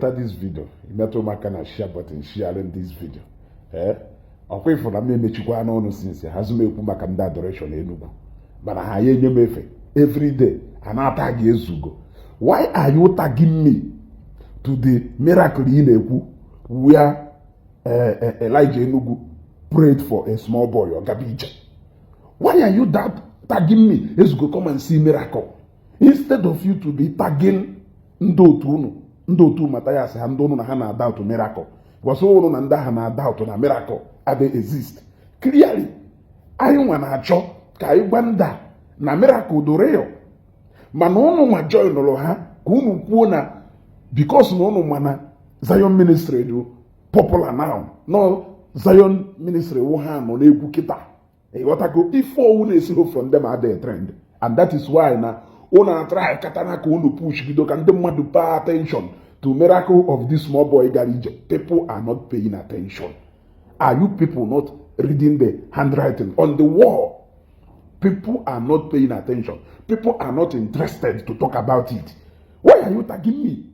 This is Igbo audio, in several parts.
Nweta this video, imetụ m aka na share button, share this video. Ee, ọkwa ịfụ na m emechikwa n'ọnụ since hazụ m ekwu maka ndị adoration Enugu, mana ha ya enye m efe everyday a na-ata gị. Ezugo, why are you tagging me to the miracle ị na-ekwu where Elijah Enugu prayed for a small boy, ọ gaba ije? Why are you that tagging me, "Ezugo, come and see miracle," instead of you to be tagging ndị otu unu, ndị otu Mathias ha, ndị unu na ha na-ada otu miracle? Because unu na ndị agha na-ada otu na miracle adịghị exist. Clearly, anyị nwa na-achọ ka anyị gwa ndị a na miracle do real, mana unu nwa joinụrụ ha ka unu kwuo na because na unu ma na Zion Ministry dị popular now. No, Zion Ministry wụ ha nọ n'egwu kịta. Ịghọtago? Ife owu na-esighị from them adịghị trend, and that is why na unu atry katana ka unu push bido ka ndị mmadụ pay attention to miracle of this small boy gara ije. People are not paying attention. Are you people not reading the handwriting on the wall? People are not paying attention. People are not interested to talk about it. Why are you tagging me?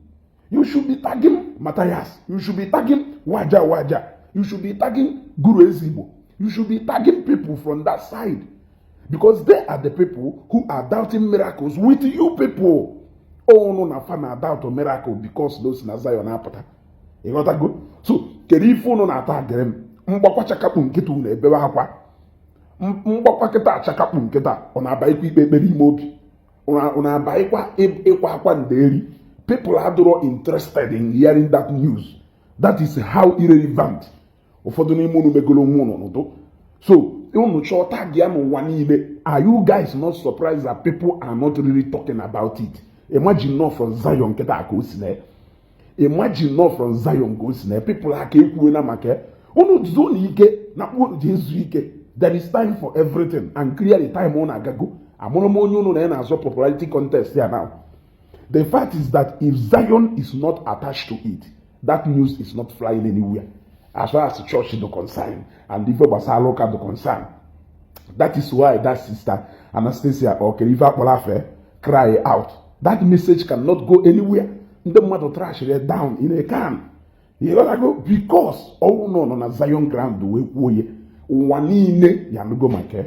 You should be tagging Matthias. You should be tagging Waja Waja. You should be tagging Guru Ezigbo. You should be tagging people from that side, because they are the people who are doubting miracles with you people. Unu na fa na doubt miracle because those na Zion apụta. Ịghọtago? So kedu ife unu na-ata agịrị m? Mgbakwa chakakpu nkịta, unu ebewe akwa. Mgbakwa kịta achakakpu nkịta, ọ na-abaikwa ikpe ekpere ime obi, ọ na-abaikwa ịkwa akwa nderi. People adịrọ interested in hearing that news. That is how irrelevant ụfọdụ n'ime unu megoro onwe unu n'ụdụ. So unu chọọ tag ya n'ụwa niile. Are you guys not surprised that people are not really talking about it? Imagine not from Zion kịta ka o si na, imagine not from Zion ka o si na people aka ekwuo na maka unu zuo na ike na unu ji ezu ike. There is time for everything, and clearly time unu agago. Amụrụ m onye unu na ya na-azọ popularity contest ya now. The fact is that if Zion is not attached to it, that news is not flying anywhere as far as the church is concerned and ife gbasara ụka dị concerned. That is why that sister Anastasia okere ife akpọrọ afe cry out, that message cannot go anywhere. Ndị mmadụ trash it down in a can. Ịghọtago? Because ọnwụ nọ na Zion ground wee kwuo ya, ụwa niile ya nụgo maka ya.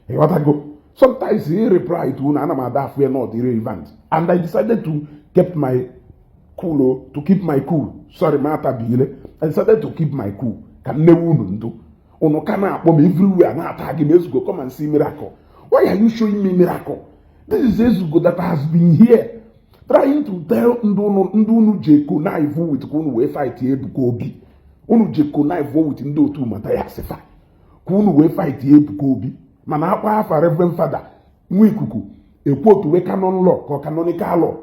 Ịghọtago? Sometimes he reply to unu, ana m ada afụ ya not irrelevant, and I decided to keep my cool o, to keep my cool. Sorry, ma atabiile. I decided to keep my cool ka nnewe unu ndụ. Unu ka na-akpọ m everywhere, na-ata gị m, "Ezugo, come and see miracle." Why are you showing me miracle? This is Ezugo that has been here trying to tell ndị unu ji connive with ka unu wee fight Ebuka Obi. Unu ji connive with ndị otu Mathias fa ka unu wee fight Ebuka Obi, mana akpa afa Reverend Father nwa ikuku ekwu otuwe canon law ka ọ canonical law,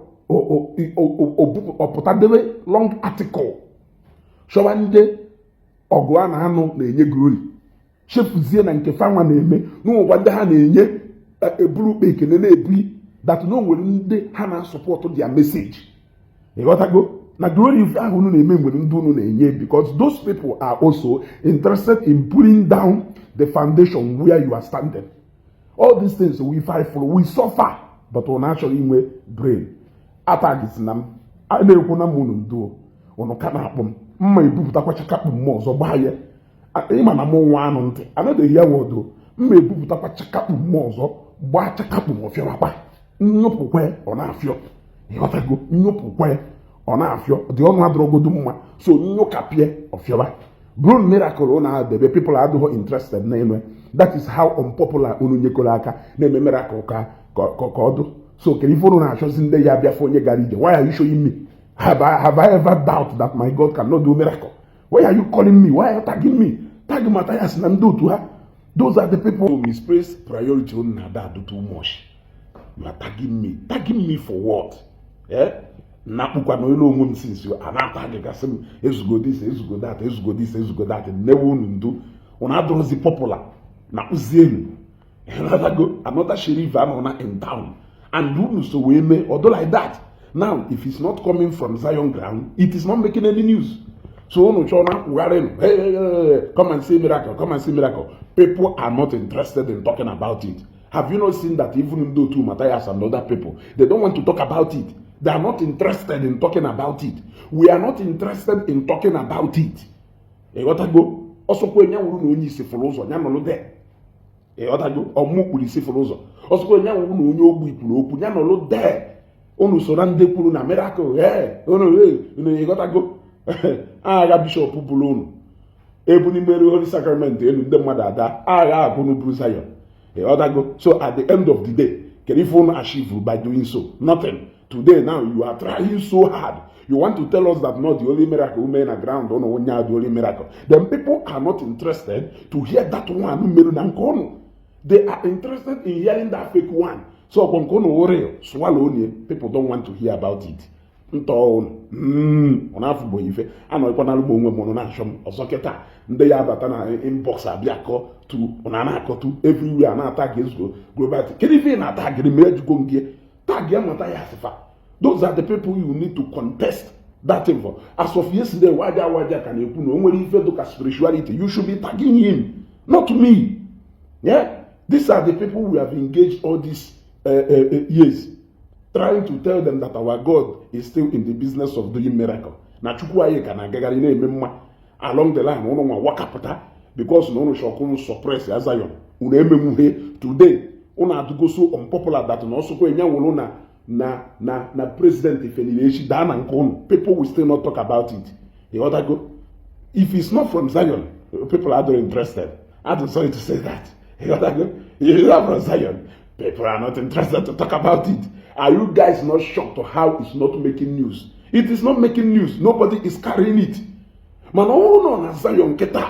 ọpụtadebe long article chọwa ndị ọgụ a na-anụ na-enye glory, chefuzie na nke fanwa na-eme n'ụwa ndị ha na-enye eburu ukpe ekene na-ebu that na o nwere ndị ha na-asọpọtụ their message. Ịghọtago? Na glory ife ahụ unu na-eme nwere ndị unu na-enye, because those people are also interested in pulling down the foundation where you are standing. All these things we fight for, we suffer, but unu achọghị inwe brain atagis na m a na-ekwu na m unu ndo unu ka na-akpọ m mma ebupụtakwa chakakpụ mmụọ ọzọ gbaa ya. Ịma na mụ nwa anụ ntị anaghị ya wodo mma ebupụtakwa chakakpụ mmụọ ọzọ gbaa chakakpụ ma ọfịawakpa nnyụpụkwe ọ na-afịọ. Ịghọtago? Nnyụpụkwe ọ na-afịọ dị ọnụ adọrọgodo mma, so nyụkapịa ọfịọba bụrụ miracle unu adebe. People adịghị interested na ịnụ. That is how unpopular unu nyekọrọ aka na-eme miracle ka ọ dụ. So kedu ife unu na-achọzi ndị ya abịafụ onye gara ije? Why are you showing me? Have I ever doubt that my God cannot do miracle? Why are you calling me? Why are you tagging me? Tag Matthias na ndị otu ha. Those are the people who misplace priority. Unu na-ada do too much. You are tagging me. Tagging me for what? Eh, nakpụkwa na elu onwe m since a na-ata gị gasị m, "Ezugo this, ezugo that, ezugo this, ezugo that." Nnewe unu ndu unu adịrọzi popular na kpụzienu. Go another sheriff anọ na in town and unu so wee mee ọdụ like that. Now, if it's not coming from Zion ground, it is not making any news. So unu chọọ na akwụgharị, "Hey, hey, hey, come and see miracle, come and see miracle." People are not interested in talking about it. Have you not seen that even ndị otu Matthias and other people, they don't want to talk about it? They are not interested in talking about it. We are not interested in talking about it. Ịghọtago? Ọsọkwa enye wuru na onye isi fụrụ ụzọ ya nọlụ there. Ịghọtago? Ọmụ kpuru isi fụrụ ụzọ. Ọsọkwa enye wuru na onye ogbi kwuru okwu ya nọlụ there. Unu so na ndị kwuru na miracle. Ee, unu, ee, unu. Ịghọtago? Agha bishọp bụrụ unu ebu n'ime Holy Sacrament elu, ndị mmadụ ada agha akwụnụ buru Zion. Ịghọtago? So at the end of the day, kedu ife unu achieve by doing so? Nothing. Today now, you are trying so hard, you want to tell us that not the only miracle mee na ground unu onye the only miracle. Then people are not interested to hear that one meru na nke unu. They are interested in hearing that fake one. So ọkwa nke unu wụ real, swallow onye. People don't want to hear about it. Ntọ unu ọ na-afụgbo ife anọghịkwanalụ m onwe m. Ụnụ na-achọ m ọzọ kịta, ndị ya abata na inbox abịa kọ tu na na-akọtu everywhere na-ata gị Ezugo Global. Kedu ife ị na-ata gịrị mere ejugo gị tag ya mata ya asịfa? Those are the people you need to contest that thing for. As of yesterday, waja waja ka na-ekwu na o nwere ife dụka spirituality. You should be tagging him, not me. Yeah, these are the people we have engaged all these years, trying to tell them that our God is still in the business of doing miracle, na Chukwu anyị ka na-agagharị na-eme mma. Along the line, ụnụ nwa wakapụta because na ụnụ chọkụ ụnụ suppress ya Zion, unu emenwuhe. Today ụnụ adụgo so unpopular that na ọsọkwa enye wụrụ na president feniri echi daa na nke ụnụ, people will still not talk about it. Ịghọtago? If it's not from Zion, people are not interested. I'm sorry to say that. Ịghọtago? If it's not from Zion, people are not interested to talk about it. Are you guys not shocked to how it's not making news? It is not making news. Nobody is carrying it. Mana ọ bụrụ na ọ na Zion nkịta,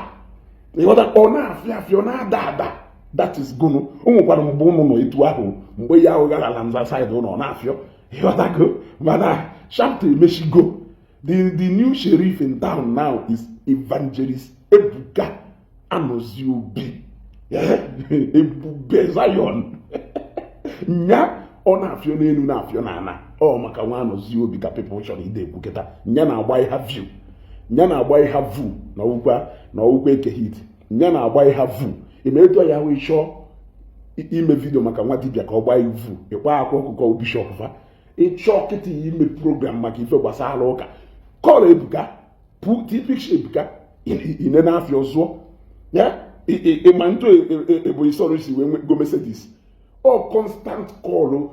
ịghọta, ọ na-afịa afịa, ọ na-ada ada. That is gụnụ. O nwekwara mgbe ụnụ nọ etu ahụ, mgbe ya ahụ gara ala nza side ụnụ, ọ na-afịọ. Ịghọtago? Mana chapter emechigo. The new sheriff in town now is Evangelist Ebuka Anozie Obi. Ebube Zion nya ọ na-afịọ n'elu, na-afịọ n'ala. Ọ maka nwa Anozie Obi ka people chọrọ ide ekwu kịta. Nya na-agba ihe view, nya na-agba ihe vu na ọwụkwa na ọwụkwa eke hit, nya na-agba ihe vu. Ime etu ya wee chọọ ime video maka nwa dibịa ka ọ gbaa ivu ịkpa akwa ọkụkọ bishọp fa. Ịchọọ kịta ime program maka ife gbasara ụka, kọl Ebuka, picture Ebuka ine n'afịa ọzụọ ya. Ịma ntụ Ebonyi sọrọ si wee go Mercedes, ọ constant call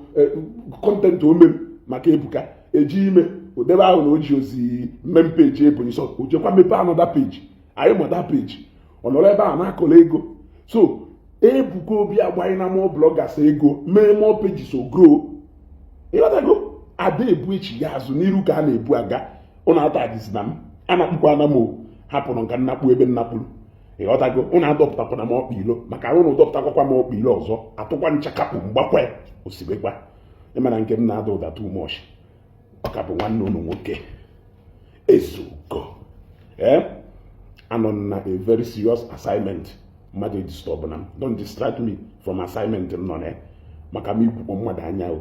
content o mere maka Ebuka eji ime odebe ahụ na o ji ozi main page Ebonyi sọ, o jekwa mepee another page. Anyị ma that page, ọ nọrọ ebe a na-akọrọ ego. So Ebuka Obi agbaghị na more bloggers ego mee more pages o grow. Ịghọtago? Ada ebu echi ya azụ n'iru ka a na-ebu aga. Ụnụ atagizi na m anakpukwana m o hapụrụ nka nnakpu ebe nnakpuru. Ịghọtago? Ụnụ adọpụtakwana m ọkpa ilo maka ụnụ dọpụtakwakwa m ọkpa ilo ọzọ, atụkwa nchakapụ mgbakwa osimekwa. Ịmana nke m na-ada ụda too much. Ọ ka bụ nwanne ụnụ nwoke Ezugo. Ee, anọ m na a very serious assignment. Mmadụ disturb na m, don't distract me from assignment m nọ na ya, maka m ikwukpo mmadụ anya o.